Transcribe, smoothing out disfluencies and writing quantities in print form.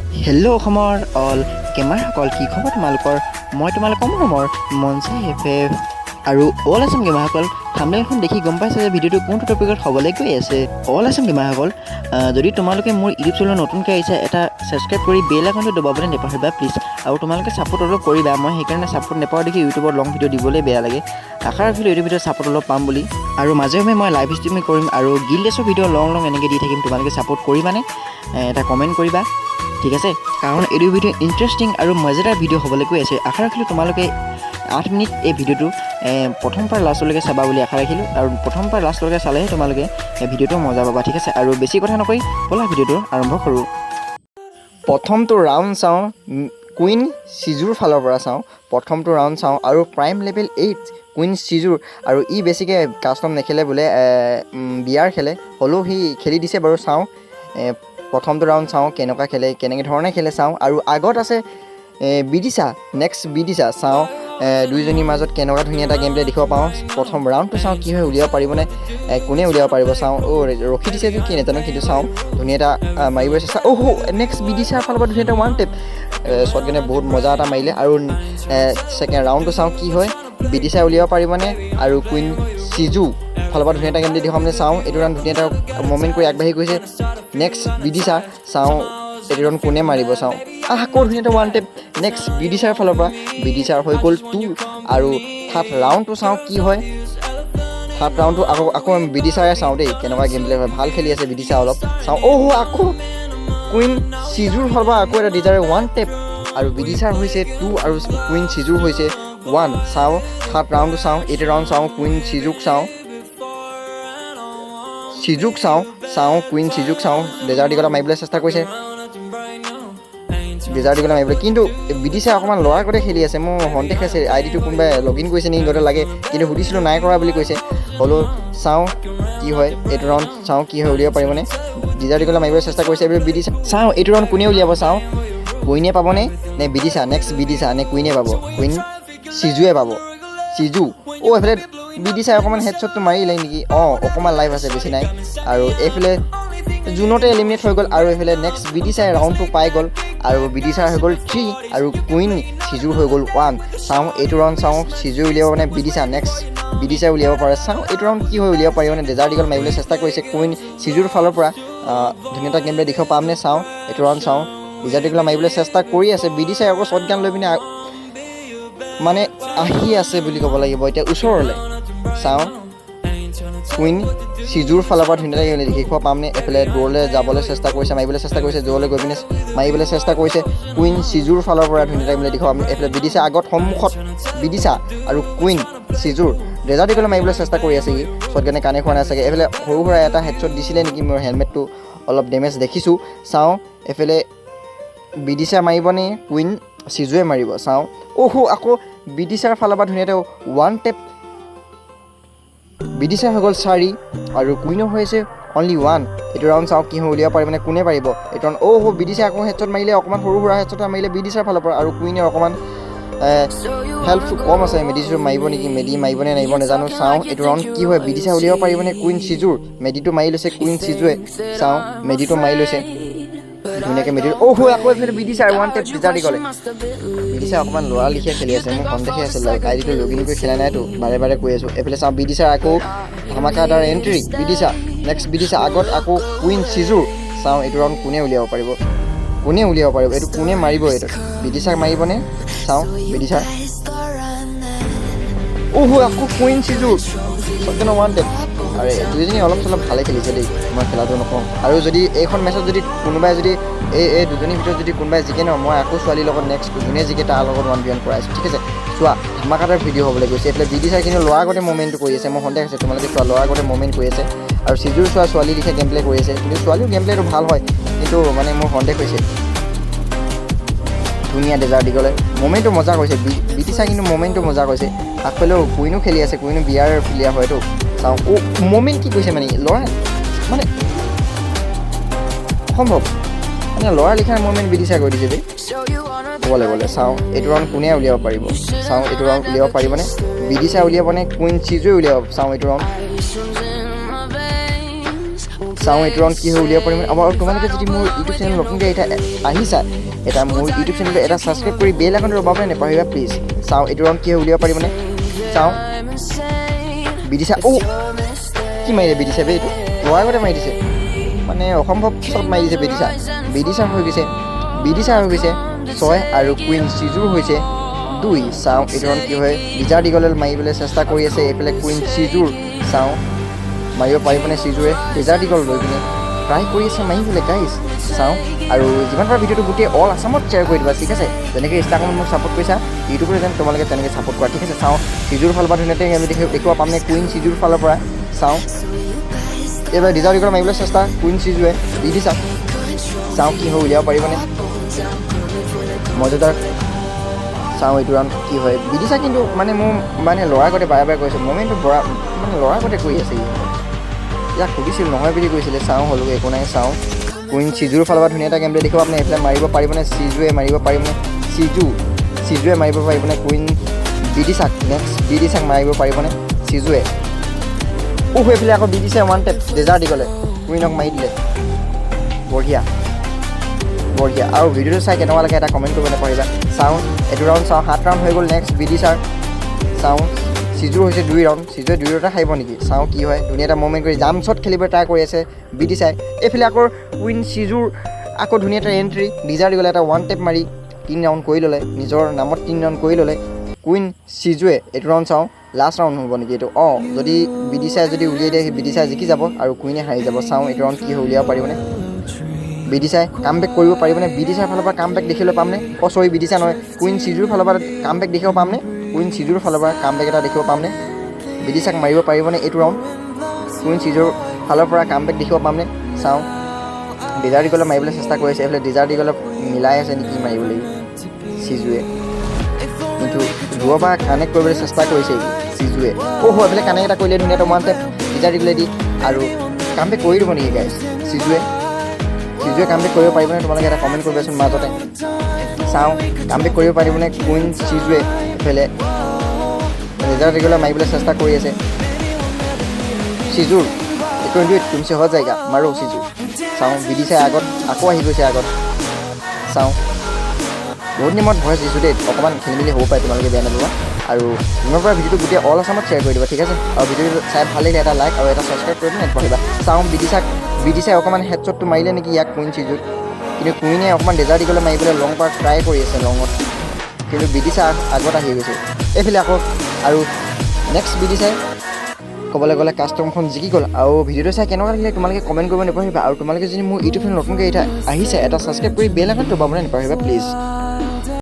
Hello' অসমৰ all গেমাৰসকল, কি খবৰ তোমালোকৰ? মই তোমালোকৰ মৰমৰ মনচা এফ এফ আৰু অল আছাম গেমাৰসকল। থাম্বনেইলখন দেখি গম পাইছে যে ভিডিঅ'টো কোনটো টপিকত হ'বলৈ গৈ আছে। অল আছাম গেমাৰসকল, যদি তোমালোকে মোৰ ইউটিউব চেনেলত নতুনকৈ আহিছে, এটা ছাবস্ক্ৰাইব কৰি বেল আইকনটো দবাবলৈ নাপাহৰিবা প্লিজ। আৰু তোমালোকে ছাপোৰ্ট অলপ কৰিবা। মই সেইকাৰণে ছাপোৰ্ট নাপাওঁ দেখি ইউটিউবত লং ভিডিঅ' দিবলৈ বেয়া লাগে। আশা ৰাখিলোঁ এইটো ভিডিঅ' ছাপোৰ্ট অলপ পাম বুলি। আৰু মাজে সময়ে মই লাইভ ষ্ট্ৰিমিং কৰিম আৰু গিল্ড ৰেচৰ ভিডিঅ' লং লং এনেকৈ দি থাকিম। তোমালোকে ছাপোৰ্ট কৰিবানে? এটা কমেণ্ট কৰিবা, ঠিক আছে? কাৰণ এইটো ভিডিঅ' ইণ্টাৰেষ্টিং আৰু মজাদাৰ ভিডিঅ' হ'বলৈ গৈ আছে। আশা ৰাখিলোঁ তোমালোকে 8 মিনিট এই ভিডিঅ'টো প্ৰথম পৰা লাষ্টলৈকে চাবা বুলি আশা ৰাখিলোঁ। আৰু প্ৰথম পৰা লাষ্টলৈকে চালেহে তোমালোকে এই ভিডিঅ'টো মজা পাবা, ঠিক আছে? আৰু বেছি কথা নকৈ ব'লা, ভিডিঅ'টো আৰম্ভ কৰোঁ। প্ৰথমটো ৰাউণ্ড চাওঁ, কুইন চিজুৰ ফালৰ পৰা চাওঁ। প্ৰথমটো ৰাউণ্ড চাওঁ আৰু প্ৰাইম লেভেল 8 কুইন চিজুৰ। আৰু ই বেছিকৈ কাষ্টম নেখেলে বোলে, বিয়াৰ খেলে। হ'লেও সি খেলি দিছে বাৰু। চাওঁ, প্ৰথমটো ৰাউণ্ড চাওঁ কেনেকুৱা খেলে, কেনেকৈ ধৰণে খেলে চাওঁ। আৰু আগত আছে বিদিশা, নেক্সট বিদিশা। চাওঁ দুইজনীৰ মাজত কেনেকুৱা ধুনীয়া এটা গেম প্লে দেখিব পাওঁ। প্ৰথম ৰাউণ্ডটো চাওঁ কি হয়, উলিয়াব পাৰিবনে, কোনে উলিয়াব পাৰিব চাওঁ। অ', ৰখি দিছে যে কি নাজানো, কিন্তু চাওঁ ধুনীয়া এটা মাৰিব চেষ্টা। অ' নেক্সট বিদিশাৰ ফালৰ পৰা ধুনীয়া এটা ওৱান টেপ শ্বটগানে বহুত মজা এটা মাৰিলে। আৰু ছেকেণ্ড ৰাউণ্ডটো চাওঁ কি হয়, বিদিশাই উলিয়াব পাৰিবনে আৰু কুইন চিজু ফালৰ পৰা ধুনীয়া এটা গেম দেখুৱাম নে চাওঁ। এইটো ৰাউণ্ড ধুনীয়া এটা মুভমেণ্ট কৰি আগবাঢ়ি গৈছে নেক্সট বিদিশা। চাওঁ এইটো ৰাউণ্ড কোনে মাৰিব চাওঁ। আহ, আকৌ ধুনীয়া এটা ওৱান টেপ নেক্সট বিদিশাৰ ফালৰ পৰা। বিদিশাৰ হৈ গ'ল টু। আৰু থাৰ্ড ৰাউণ্ডটো চাওঁ কি হয়। থাৰ্ড ৰাউণ্ডটো আকৌ আকৌ বিদিশাৰে চাওঁ দেই, কেনেকুৱা গেম প্লে হয়। ভাল খেলি আছে বিদিশা অলপ। চাওঁ, অ' আকৌ কুইন চিজুৰ ফালৰ পৰা আকৌ এটা ডিজাৰে ওৱান টেপ। আৰু বিদিশাৰ হৈছে টু আৰু কুইন চিজুৰ হৈছে ওৱান। চাওঁ থাৰ্ড ৰাউণ্ডটো চাওঁ, এইটো ৰাউণ্ড চাওঁ, কুইন চিজুক চাওঁ, চিজুক চাওঁ, চাওঁ কুইন চিজুক চাওঁ। ডেজাৰ্ট ইগল মাৰিবলৈ চেষ্টা কৰিছে, ডেজাৰ্ট ইগল মাৰিবলৈ, কিন্তু বিদিশাই অকণমান ল'ৰাৰ আগতে খেলি আছে। মোৰ সন্দেহ আছে, আই ডিটো কোনোবাই লগ ইন কৰিছে নেকি গতে লাগে। কিন্তু সুধিছিলোঁ, নাই কৰা বুলি কৈছে। হ'লেও চাওঁ কি হয়, এইটো ৰাউণ্ড চাওঁ কি হয়, উলিয়াব পাৰিবনে। ডিজাৰ্ট ইগলে মাৰিবলৈ চেষ্টা কৰিছে এইবোৰ বিদিশা। চাওঁ এইটো ৰাউণ্ড কোনে উলিয়াব চাওঁ। কুইনে পাবনে নে বিদিশা, নেক্সট বিদিশা নে কুইনে পাব? কুইন চিজুৱে পাব, চিজু। অ', এইফালে বিদিশাই অকণমান হেডশ্বটটো মাৰিলে নেকি? অঁ, অকণমান লাইফ আছে, বেছি নাই। আৰু এইফালে জোনতে এলিমিনেট হৈ গ'ল। আৰু এইফালে নেক্সট বিদিশাই ৰাউণ্ডটো পাই গ'ল। আৰু বিদিশাৰ হৈ গ'ল থ্ৰী আৰু কুইন চিজুৰ হৈ গ'ল ওৱান। চাওঁ এইটো ৰাউণ্ড চাওঁ, চিজু উলিয়াব মানে বিদিশা, নেক্সট বিদিশাই উলিয়াব পাৰে। চাওঁ এইটো ৰাউণ্ড কি হয়, উলিয়াব পাৰিব নে? ডেজাৰ্ট ইগল মাৰিবলৈ চেষ্টা কৰিছে কুইন চিজুৰ ফালৰ পৰা। ধুনীয়া এটা গেম প্লে দেখিব পামনে চাওঁ। এইটো ৰাউণ্ড চাওঁ, ডেজাৰ্ট ইগল মাৰিবলৈ চেষ্টা কৰি আছে বিদিশাই। আকৌ শ্বৰ্ট গান লৈ পিনে মানে আহি আছে বুলি ক'ব লাগিব এতিয়া ওচৰলৈ। চাওঁ কুইন চিজুৰ ফালৰ পৰা ধুনীয়া লাগে দেখিব পামনে। এইফালে দূৰলৈ যাবলৈ চেষ্টা কৰিছে, মাৰিবলৈ চেষ্টা কৰিছে। দূৰলৈ গৈ পিনে মাৰিবলৈ চেষ্টা কৰিছে কুইন চিজুৰ ফালৰ পৰা। ধুনীয়া লাগে দেখিব পাম। এইফালে বিদিশা আগত, সন্মুখত বিদিশা আৰু কুইন চিজুৰ। ডেজাৰ্ট ইগলে মাৰিবলৈ চেষ্টা কৰি আছে। সি শ্বটগানে কাণে খোৱা নাই চাগে। এইফালে সৰু সুৰা এটা হেডশ্বট দিছিলে নেকি? মোৰ হেলমেটটো অলপ ডেমেজ দেখিছোঁ। চাওঁ এইফালে বিদিশা মাৰিবনে কুইন চিজুৱে মাৰিব চাওঁ। অহো, আকৌ বিদিশাৰ ফালৰ পৰা ধুনীয়া ওৱান টেপ। বিদিশা হৈ গ'ল চাৰি আৰু কুইনৰ হৈছে অনলি ওৱান। এইটো ৰাউণ্ড চাওঁ কি হয়, উলিয়াব পাৰিবনে, কোনে পাৰিব এইটো ৰাউণ্ড? অ' বিদিশাই আকৌ হেডশ্বট মাৰিলে, অকণমান সৰু সুৰা হেডশ্বট মাৰিলে বিদিশাৰ ফালৰ পৰা। আৰু কুইনে অকণমান হেল্থটো কম আছে। মেডিটো মাৰিব নেকি? মেডি মাৰিবনে নামাৰিব নাজানো। চাওঁ এইটো ৰাউণ্ড কি হয়, বিদিশা উলিয়াব পাৰিবনে কুইন চিজুৰ? মেডিটো মাৰি লৈছে কুইন চিজুৱে। চাওঁ, মেডিটো মাৰি লৈছে ধুনীয়াকৈ মেডি। অ' হয়, আকৌ এইফালে বিদিশাৰ ওৱান টেপ ডিজাৰ দি গ'লে। বিদিশা অকণমান ল'ৰা লিখীয়া খেলি আছে, মোৰ সন্দেহে আছিল। আই ডিটো লগ ইন কৰি খেলা নাইতো, বাৰে বাৰে কৈ আছোঁ। এইফালে চাওঁ, বিদিশাৰ আকৌ ধামাকাদাৰ এণ্ট্ৰি। বিদিশা, নেক্সট বিদিশা আগত আকৌ কুইন চিজুৰ। চাওঁ এইটো ৰাউণ্ড কোনে উলিয়াব পাৰিব, কোনে উলিয়াব পাৰিব এইটো, কোনে মাৰিব এইটো? বিদিশাক মাৰিবনে? চাওঁ বিদিশা। অহো, আকৌ কুইন চিজুৰ শ্বটগানৰ ওৱান টেপ। আৰু দুইজনী অলপ চলপ ভালে খেলিছে দেই, মই খেলাটো নকওঁ। আৰু যদি এইখন মেচত যদি কোনোবাই যদি এই এই দুজনীৰ ভিতৰত যদি কোনোবাই জিকে ন, মই আকৌ ছোৱালীৰ লগত নেক্সট যোনে জিকে তাৰ লগত ওৱান ভি ওৱান কৰাইছোঁ, ঠিক আছে? চোৱা, ধামাকাদাৰ ভিডিঅ' হ'বলৈ গৈছে। এইফালে বিদিশাই কিন্তু ল'ৰাৰ আগতে মুভমেণ্টটো কৰি আছে, মোৰ সন্দেহ আছে। তোমালোকে চোৱা, ল'ৰাৰ আগতে মুভমেণ্ট কৰি আছে। আৰু চিজুৰ চোৱা, ছোৱালী লিখে গেম প্লে কৰি আছে, কিন্তু ছোৱালীও গেম প্লেটো ভাল হয়, কিন্তু মানে মোৰ সন্দেহ হৈছে। ধুনীয়া ডেজাৰ্ট দি গ'লে মুভমেণ্টটো মজা কৰিছে বিদিশা, কিন্তু মুভমেণ্টটো মজা কৰিছে। আগফালেও কুইনো খেলি আছে, কুইনো বিয়াৰ প্লেয়াৰ হয়তো। চাওঁ, অ', মুভমেণ্ট কি কৰিছে, মানে ল'ৰা মানে অসম্ভৱ, মানে ল'ৰা লিখাৰ মুভমেণ্ট বিদিশা কৰি দিছে বে ক'বলৈ গ'লে। চাওঁ এইটো ৰাউণ্ড কোনে উলিয়াব পাৰিব। চাওঁ এইটো ৰাউণ্ড উলিয়াব পাৰিবনে, বিদিশা উলিয়াবনে কুইন চিজুৱে উলিয়াব? চাওঁ এইটো ৰাউণ্ড। চাওঁ এইটো ৰাউণ্ড কি হয়, উলিয়াব পাৰিম। আৰু তোমালোকে যদি মোৰ ইউটিউব চেনেল নতুনকৈ এতিয়া আহিছা, এটা মোৰ ইউটিউব চেনেলটো এটা ছাবস্ক্ৰাইব কৰি বেল আইকনটো দবাবলৈ নাপাহৰিবা প্লিজ। চাওঁ এইটো ৰাউণ্ড কি হয়, উলিয়াব পাৰিবনে? চাওঁ, বিদিশা, অ' কি মাৰিলে বিদিশা বে! এইটো লোৱাৰ আগতে মাৰি দিছে, মানে অসম্ভৱ শ্বট মাৰি দিছে বিদিশা। বিদিশা হৈ গৈছে, বিদিশা হৈ গৈছে 6 আৰু কুইন চিজুৰ হৈছে 2। চাওঁ এইটো ৰাউণ্ড কি হয়। ডিজাৰ্ট ইগলে মাৰিবলৈ চেষ্টা কৰি আছে এইফালে কুইন চিজুৰ। চাওঁ মাৰিব পাৰিবনে চিজুৰে? ডিজাৰ্ট ইগল লৈ পিনে ট্ৰাই কৰি আছে মাৰিবলৈ গাইজ। চাওঁ, আৰু যিমান পাৰা ভিডিঅ'টো গোটেই অল আছামত শ্বেয়াৰ কৰি দিবা, ঠিক আছে? যেনেকৈ ইনষ্টাগ্ৰামত মোক ছাপোৰ্ট কৰিছা, ইউটিউবত যেন তোমালোকে তেনেকৈ ছাপোৰ্ট কৰা, ঠিক আছে? চাওঁ চিজুৰ ফালৰ পৰা ধুনীয়াকৈ আমি দেখিব পামনে কুইন চিজুৰ ফালৰ পৰা? চাওঁ, এইবাৰ ডিজাৰ্ট ইগল মাৰিবলৈ চেষ্টা কুইন চিজুৱে দি দিছা। চাওঁ কি হয়, উলিয়াব পাৰিবনে মজাদাৰ? চাওঁ এইটো ৰাউণ্ড কি হয়। বিদিশা কিন্তু মানে মোৰ মানে ল'ৰা আগতে বাৰে বাৰে কৈছে, মমেণ্টটো বৰা মানে ল'ৰা আগতে কৰি আছে ই। ইয়াক সুধিছিল, নহয় বুলি কৈছিলে। চাওঁ, হ'লেও একো নাই। চাওঁ, কুইন চিজুৰ ফালৰ পৰা ধুনীয়া এটা গেম প্লে দেখিব আপুনি। এইফালে মাৰিব পাৰিবনে চিজুৱে? মাৰিব পাৰিবনে চিজু? চিজুৱে মাৰিব পাৰিবনে কুইন বিদিশাক? নেক্সট বিদিশাক মাৰিব পাৰিবনে চিজুৱে? উহ, এইফালে আকৌ বিদিশাই ওৱান টেপ ডেজাৰ্ট দি গ'লে কুইনক মাৰি দিলে। বঢ়িয়া, বঢ়িয়া। আৰু ভিডিঅ'টো চাই কেনেকুৱা লাগে এটা কমেণ্ট কৰিব নাপাহৰিবা। চাওঁ এইটো ৰাউণ্ড, চাওঁ, 7 ৰাউণ্ড হৈ গ'ল নেক্সট বিদিশাৰ। চাওঁ, চিজুৰ হৈছে 2 ৰাউণ্ড। চিজুৱে দুয়োটা খাব নেকি? চাওঁ কি হয়। ধুনীয়া এটা মুভমেণ্ট কৰি জাম্প শ্বট খেলিব ট্ৰাই কৰি আছে বিদিশাই। এইফালে আকৌ কুইন চিজুৰ আকৌ ধুনীয়া এটা এণ্ট্ৰি, ডিজাৰ দি গ'লে এটা ওৱান টেপ মাৰি 3 ৰাউণ্ড কৰি ল'লে, নিজৰ নামত 3 ৰাউণ্ড কৰি ল'লে কুইন চিজুৱে। এইটো ৰাউণ্ড চাওঁ, লাষ্ট ৰাউণ্ড হ'ব নেকি এইটো? অঁ, যদি বিদিশাই যদি উলিয়াই দিয়ে, বিদিশাই জিকি যাব আৰু কুইনে হাৰি যাব। চাওঁ এইটো ৰাউণ্ড কি হয়, উলিয়াব পাৰিবনে বিদিশাই? কাম বেক কৰিব পাৰিবনে? বিদিশাৰ ফালৰ পৰা কাম বেক দেখিবলৈ পামনে? অ' চৰি, বিদিশা নহয়, কুইন চিজুৰ ফালৰ পৰা কাম বেক দেখিব পামনে? কুইন চিজুৰ ফালৰ পৰা কাম বেক এটা দেখিব পামনে? বিদিশাক মাৰিব পাৰিবনে এইটো ৰাউণ্ড? কুইন চিজুৰ ফালৰ পৰা কাম বেক দেখিব পামনে? চাওঁ, ডিজাৰ্ট ইগলে মাৰিবলৈ চেষ্টা কৰিছে। এইফালে ডিজাৰ্ট ইগলে মিলাই আছে নেকি মাৰিবলৈ চিজুৱে? কিন্তু দূৰৰ পৰা কানেক্ট কৰিবলৈ চেষ্টা কৰিছে চিজুৱে। অ' হয়, এইফালে কানেক্ট এটা কৰিলে ধুনীয়া এটা ওৱান টেপ ডিজাৰ্ট ইগলে দি আৰু কাম বেক কৰি দিব নেকি গাইজ চিজুৱে? চিজুৱে কাম বেক কৰিব পাৰিবনে? তোমালোকে এটা কমেণ্ট কৰিবাচোন মাজতে। চাওঁ, কাম বেক কৰিব পাৰিবনে কুইন চিজুৱে? এইফালে ডিজাৰ্ট ইগলে মাৰিবলৈ চেষ্টা কৰি আছে চিজুৰ। একো तुमसे हो जाएगा, मारो চিজু। চাওঁ, বিদিশাই আগত আকৌ আহি গৈছে আগত। চাওঁ, বহুত দিন মূৰত ভইচ দিছোঁ দেই, অকণমান খেলি মেলি হ'ব পাৰে, তোমালোকে বেয়া নাপাবা। আৰু তোমাৰ পৰা ভিডিঅ'টো গোটেই অল আছামত শ্বেয়াৰ কৰি দিবা, ঠিক আছে? আৰু ভিডিঅ'টো চাই ভাল লাগিলে এটা লাইক আৰু এটা ছাবস্ক্ৰাইব কৰিব নাপাহৰিবা। চাওঁ বিদিশাক, বিদিশাই অকণমান হেডশ্বটটো মাৰিলে নেকি ইয়াক কুইন চিজুত? কিন্তু কুইনে অকণমান ডেজাৰ্ট দিবলৈ মাৰিবলৈ লং পাৰ ট্ৰাই কৰি আছে লঙত, কিন্তু বিদিশা আগত আহি গৈছে। এইফালে আকৌ আৰু নেক্সট বিদিশাই ক'বলৈ গ'লে কাষ্টমখন জিকি গ'ল। আৰু ভিডিঅ'টো চাই কেনেকুৱা লাগিলে তোমালোকে কমেণ্ট কৰিব নাপাহৰিবা। আৰু তোমালোকে যদি মোৰ ইউটিউব চেনেল নতুনকৈ এতিয়া আহিছে, এটা ছাবস্ক্ৰাইব কৰি বেল আইকন দবাবলৈ নাপাহৰিবা প্লিজ।